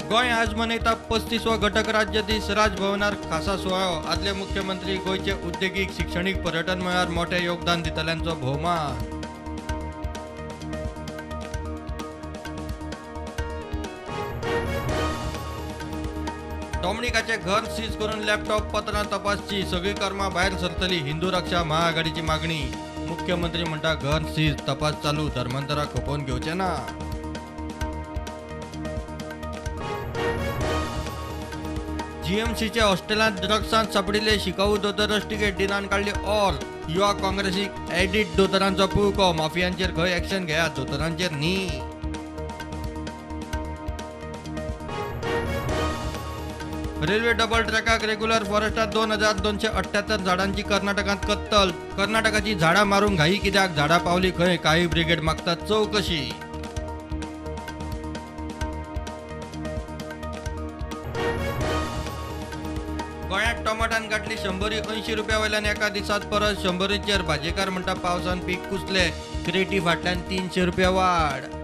गोंय आज मनयता 35वो घटक राज्य दीस. राजभवनार खासा सुवाळो. आदले मुख्यमंत्री गोंयचे उद्देगीक, शिक्षणीक, पर्यटन मळार मोठे योगदान दितल्यांचो भोवमान. डॉमनिकाचे घर सीज करून लॅपटॉप, पत्रां तपासची, सगळी कर्मां भायर सरतली, हिंदू रक्षा महाआघाडीची मागणी. मुख्यमंत्री म्हणटा घर सीज, तपास चालू, धर्मांतरा खपोवन घेवचे ना. जीएमसीच्या हॉस्टेलांत ड्रग्सांत सापडिल्ले शिकाऊ दोतोर रस्टिकेट डिनान काडली ऑर. युवा काँग्रेसीक एडिट दोतोरांचो पुळको. माफियांचेर खंय एक्शन घेयात, दोतोरांचेर न्ही. रेल्वे डबल ट्रॅकाक रेग्युलर फॉरेस्टात 2278 झाडांची कर्नाटकांत कत्तल. कर्नाटकाची झाडां मारूंक घाई कित्याक, झाडां पावली खंय, काळी ब्रिगेड मागतात चवकशी. गोंयांत टोमाटान गांठली 180 रुपया वयल्यान एका दिसांत परत 100चेर. भाजेकार म्हणटा पावसान पीक कुसले, क्रेटी फाटल्यान 300 रुपया वाड.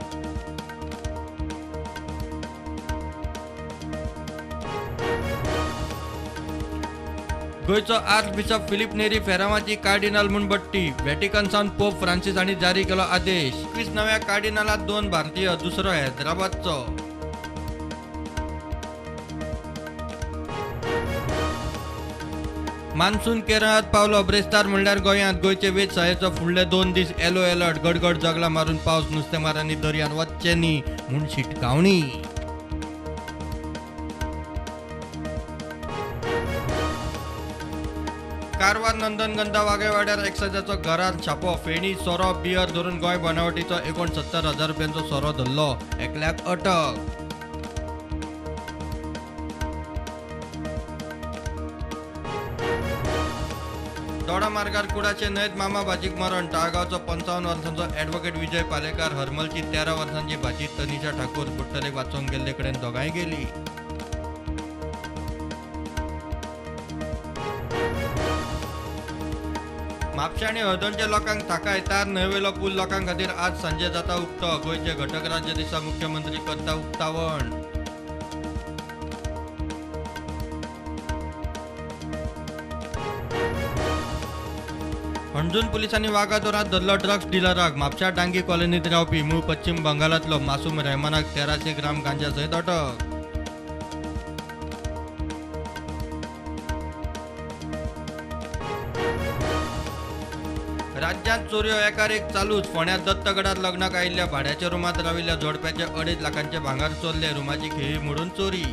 गोंयचो आर्चबिशप फिलीप नेरी फेरामाची कार्डिनल म्हूण बडटी. व्हॅटिकन सावन पोप फ्रांसीस हांणी जारी केलो आदेश. 21 नव्या कार्डिनलांत 2 भारतीय, दुसरो हैदराबादचो. मान्सून केरळांत पावलो, ब्रेस्तार म्हणल्यार गोंयांत. गोंयचे वेधशाळेचो फुडले 2 दीस येलो अलर्ट. गडगड जगला मारून पावस, नुस्तेमारांनी दर्यांत वचचें न्ही म्हूण शिटकावणी. कारवार नंदनगंधा वाघेवाड्यार एक्सायजाचो घरांत छापो. फेणी, सोरो, बियर धरून गोंय बनावटीचो 69,000 रुपयांचो सोरो धरलो, एकल्याक अटक. दोडा मार्गार कुडाचे न्हंयत मामा भाजीक मरण. ताळगांवचो 55 वर्सांचो ॲडव्होकेट विजय पालेकार, हरमलची 13 वर्सांची भाजी तनिषा ठाकूर बुडटलेक वाचोवंक गेल्ले कडेन दोगांय गेली. म्हापशें आनी हळदोणच्या लोकांक थाकाय. तार न्हंयवेलो पूल लोकां खातीर आज सांजे जाता उक्तो. गोंयचे घटक राज्य दिसा मुख्यमंत्री करता उक्तावण. हणजूण पुलिसांनी वागातोरांत धरलो ड्रग्स डिलराक. म्हापश्या डांगी कॉलनीत रावपी मूळ पश्चिम बंगालांतलो मासूम रहमानाक 1300 ग्राम गांजा सयत अटक. राज्यांत चोरयो एकार एक चालूच. फोंड्या दत्तगडार लग्नाक आयिल्ल्या भाड्याच्या रुमांत राविल्ल्या जोडप्याचे 2.5 लाखांचे भांगर चोरले. रुमाची खिळी मोडून चोरी.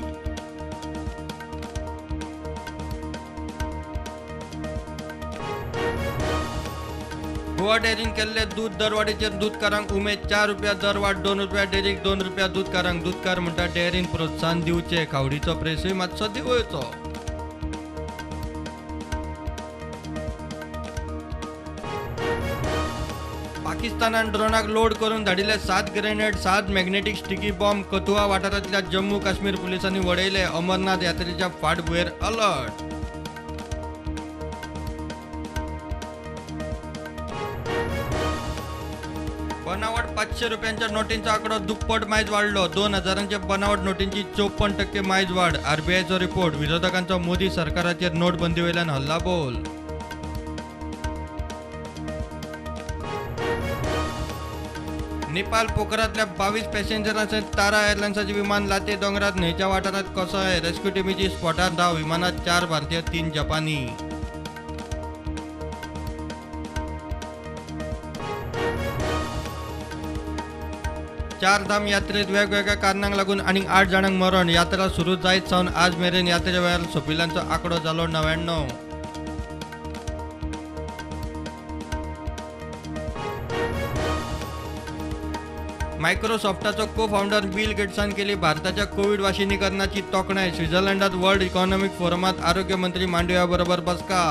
गोवा डेअरीन केल्ले दूद दरवाडीचेर दूदकारांक उमेद. 4 रुपया दरवाड, 2 रुपया डेअरीक, 2 रुपया दूदकारांक. दूदकार म्हणटा डेअरीन प्रोत्साहन दिवचें, खावडीचो प्रेसूय मातसो देंवोवचो. पाकिस्तानान ड्रोनाक लोड करून धाडिल्ले 7 grenade, 7 magnetic sticky bomb Kathua वाठारांतल्या जम्मू काश्मीर पुलिसांनी वडयले. अमरनाथ यात्रेच्या फाटभुंयेर अलर्ट. बनावट 500 रुपयांच्या नोटींचा आकडो दुप्पट मायज वाडलो. 2000च्या बनावट नोटींची 54% मायज वाड. आरबीआयचो रिपोर्ट. विरोधकांचो मोदी सरकाराचेर नोटबंदी वयल्यान हल्लाबोल. नेपाल पोखरांतल्या 22 पॅसेंजरांसयत तारा एअरलायन्साचें विमान लाते दोंगरात न्हंयच्या वाठारांत कोसळ्ळें. रेस्क्यू टिमीची स्पॉटार धांव. विमानांत 4 भारतीय, 3 जपानी. चारधाम यात्रेत वेगवेगळ्या कारणांक लागून आनीक 8 जाणांक मरण. यात्रा सुरू जायत सावन आज मेरेन यात्रे वेळार सोंपिल्ल्यांचो आंकडो जालो 99. मायक्रोसॉफ्टाचो को फावंडर बिल गेट्सान केली भारताच्या कोविड वाशिनीकरणाची तोखणाय. स्वित्झर्लंडात वर्ल्ड इकॉनॉमिक फोरमात आरोग्य मंत्री मांडविया बरोबर बसका.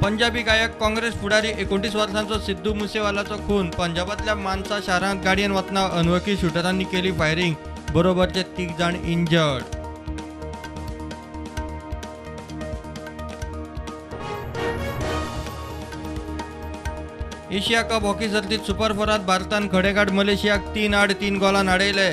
पंजाबी गायक काँग्रेस फुडारी 29 वर्सांचो सिद्धू मुसेवालाचो खून. पंजाबांतल्या मानसा शारांत गाडयेन वतना अनवळखी शुटरांनी केली फायरिंग. बरोबरचे 3 जाण इंजर्ड. एशिया कप हॉकी सर्तीत सुपर फोरात भारतान खडेगांठ मलेशियाक 3-3 गोलान हाडयले.